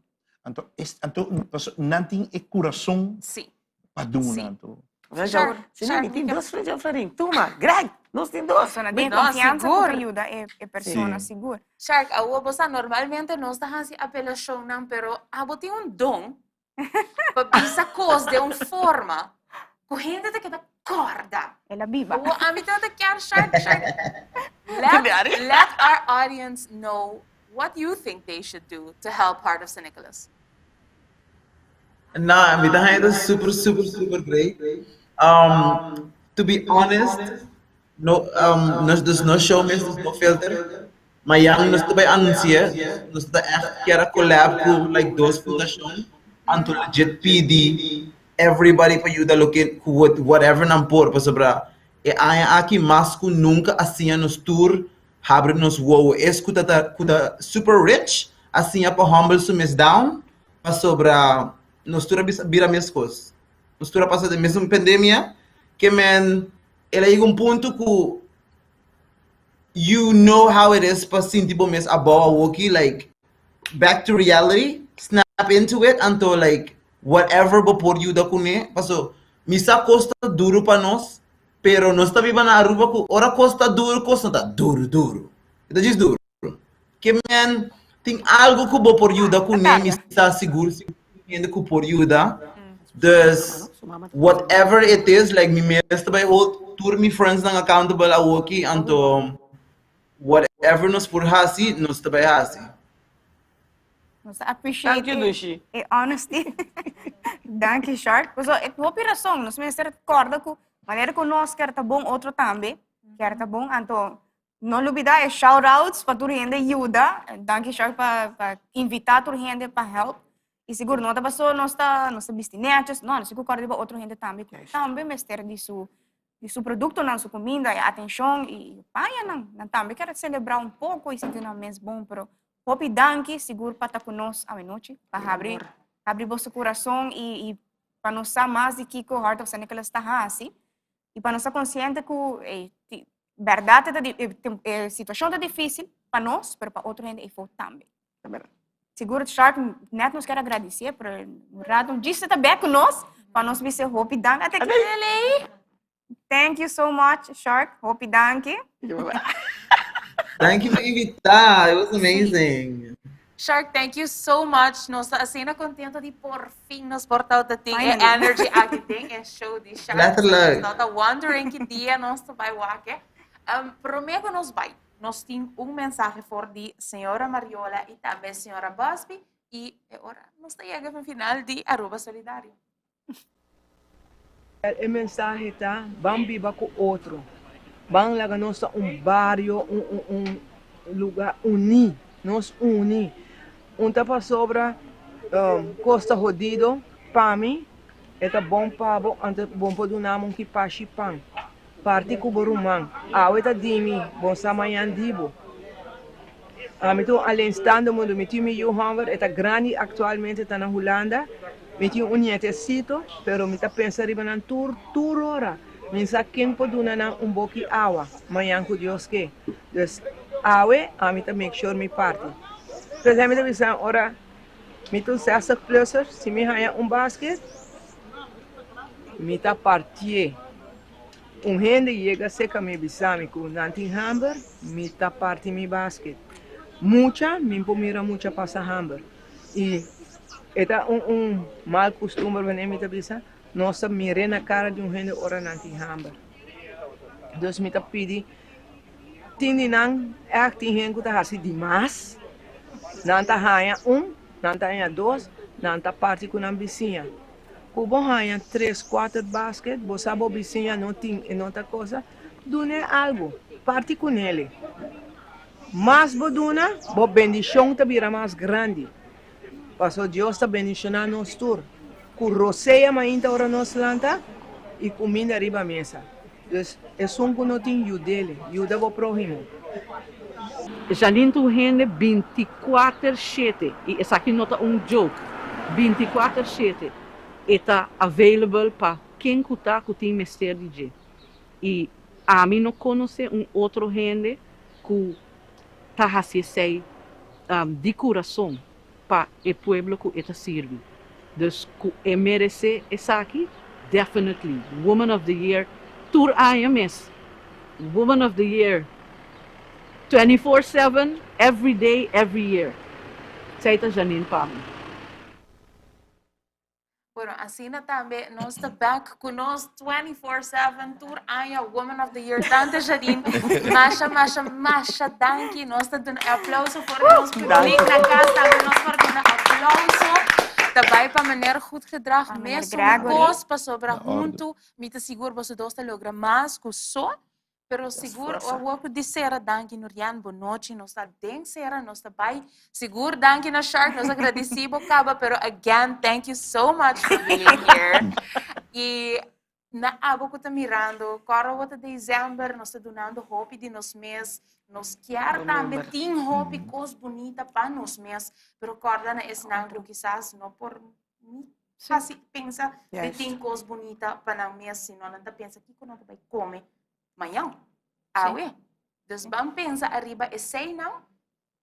Anto, es, anto, paso, nan tin e kurason Sí. pa duna. Sí. Anto. Sure, Si mi tin dos florin, florin. Tuma, Greg, nos tin dos. Persona tin No, confianza cu sigur. ta yuda e, e persona, Sí. sigur. Shark, awo bo sa normalmente nos ta hasi apelashonnan, pero abo tin un don pa bisa kos den un forma ku hende ta keda kòrda. El a biba. Awo ami ta kier Shark, Shark. Let, let our audience know what you think they should do to help Heart of San Nicholas. No, mi ta haña super, super, super great. To be honest, no, nos dus no show mes, dus no filter. Mañan nos ta bai anuncia, nos ta echt kier a collab ku like dos fundacion, anto legit pidi everybody pa yuda loke ku whatever nan por, pasobra e aña aki mas ku nunca a siña nos tur habri nos wowo. Es ku ta ku ta super rich a siña pa humble su mes down, pasobra nos tur a bisa bira meskos. Nos tur a pasa den mesun pandemia, ke men el a yega un punto ku you know how it is pa sinti bo mes abou awoki, like back to reality, snap into it, anto like whatever bo por yuda kuné, paso mi sa kos ta duru pa nos, pero nos ta biba na Aruba ku ora kos ta duru, kos no ta duru duru, e ta djis duru. Ke men tin algo ku bo por yuda kuné, mi sa sigur sigur tin hende ku por yuda. Dus whatever it is, like mi mes ta bai hold tur mi friendsnan accountable awoki, anto whatever nos por hasi, nos ta bai hasi. Nos ta appreciate Thank you, Dushi. e honesty. Danki, Shark. Paso, e hopi rason. Nos mester corda cu manera cu nos kier ta bon, otro tambe kier ta bon. Anto, no lubida e shout-outs pa tur hende yuda. Danki, Shark, pa, pa invita tur hende pa help. Y sigur no ta paso nos ta, nos ta bisti netjes. No, nos tin cu corda riba otro hende tambe cu tambe mester di su, di su productonan, su cuminda, e atencion y pañanan. Nan tambe kier celebra un poco y sinti nan mes bon, pero hopi danki sigur pa ta cu nos awenochi, pa habri, habri boso curason y, y pa nos sa mas di kico Heart of San Nicholas ta haci y pa nos ta consciente cu ey, ti, berdad e ta di, e tem, e situacion ta dificil pa nos, pero pa otro hende eyfo tambe. Sigur Shark, net nos kier agradece, pero un rato un djis ta bek cu nos, pa nos bisa hopi danki. Ate ki Thank you so much, Shark. Hopi danki. Thank you pa invita. It was amazing. Shark, thank you so much. Nos ta asina contento di por fin nos por tawata tin e Finally. energy aki den e show di Shark. Letterlijk. Nos ta wondering ki dia nos ta bai wak. Prome cu nos bai, nos tin un mensahe for di señora Mariola y tambe señora Busby y e ora nos ta yega na final di Aruba Solidario. E mensahe ta, ban biba ku otro, ban laga nos ta un bario, un un un luga uní, nos uní. Un ta pasobra kos ta hodido pa mi, e ta bon pa bo, anto bon por duna mi un kipashi pan. Parti ku bo ruman. Awe ta di mi, bon sa mañan di bo. Ami ta un alleenstaande moeder, mi tin mi yu hòmber, e ta grandi aktualmente ta na Hulanda. Mi tin un nietecito, pero mi ta pensa riba nan tur tur ora. Mi sa ken por duna nan un boki awa mañan ku Dios ke. Dus awe ami ta make sure mi parti. P'esei mi ta bisa ora mi ta un zestig plusser, si mi haña un basket, mi ta partié. Un hende yega serka mi bisa mi ku nan tin hamber, mi ta parti mi basket. Mucha, mi por mira mucha pasa hamber. I e ta un un mal kustumber wanneer mi ta bisa, nos ta mir'é na kara di un hende ora nan tin hamber. Dus mi ta pidi tin di nan ègt tin hende ku ta hasi di mas, nan ta haña un, nan ta haña dos, nan ta parti ku nan bisiña. Ku bo haña tres, kuater basket, bo sa bo bisiña no tin e no ta kosa, dun'é algu, parti kun'é. Mas bo duna, bo bendishon ta bira mas grandi. Pasobra Dios ta bendishoná nos tur ku rosea mainta ora nos lanta i kuminda riba mesa. Dus, esun ku no tin, yud'é, yuda bo próhimo. Janine ta un hende bintikuater shete, i esaki no ta un joke, bintikuater shete e ta available pa ken ku ta ku tin mester di dje. I ami no konosé un otro hende ku ta hasi esei di kurason pa e pueblo ku e ta sirbi. Dus ku e meresé esaki, definitely Woman of the Year tur aña mes. Woman of the Year 24/7, every day, every year. Esei ta Janine pa mi. Bueno, asina tambe nos ta back ku nos 24/7 tur aña Woman of the Year Tante Jadine. Masha, masha, masha danki. Nos ta duna aplauso for nos publiek na kas tambe nos por duna aplauso. Ta bai pa meneer Goed Gedrag Pa meneer mesun Gregory. kos pasobra Na orde. huntu mi ta sigur boso dos ta logra mas ku so. Pero sigur awor ku di sera danki Nurian bo nochi nos ta den sera nos ta bai sigur danki na Shark nos agradeci bo kaba pero again thank you so much for being here y na abo ku ta mirando kòrda bo ta december nos ta dunando hopi di nos mes nos kier tambe tin hopi kos bunita pa nos mes pero kòrda na esnan ku kisas no por ni Hasi pensa di tin kos bunita pa nan mes, sino nan ta pensa kiko nan ta bai kome mañan, awe. Dus ban pensa ariba eseinan,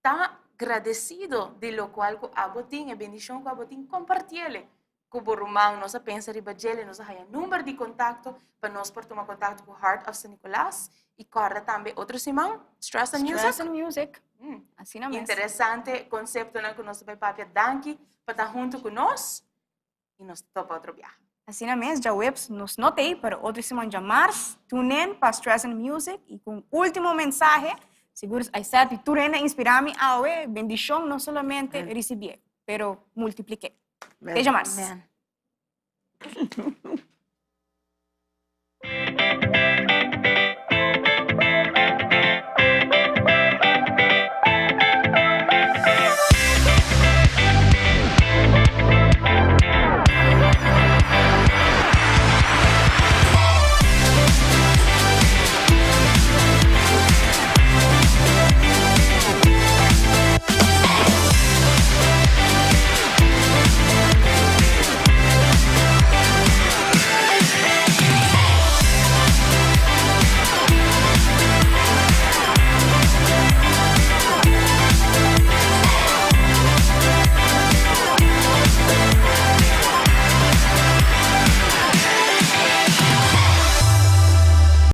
ta gradesido di lokual ku abo tin, e bendishon ku abo tin, kompartiele ku bo ruman. Nos a pensa riba djele, nos a haya number di kontakto pa nos por tuma kontakto ku Heart of San Nicolas i kòrda tambe otro siman, Stress and Music. Stress and Music. Asina mes. Interesante konseptonan ku nos ta bai papia. Danki pa ta huntu ku nos i nos ta topa otro biaha. Asina mes, djaweps nos no t'ei, pero otro siman djamars, tune in pa Stress and Music i ku un último mensahe, sigur I said di tur hende a inspirá mi awe, bendishon no solamente risibié, pero multipliké. Te djamars. Amen.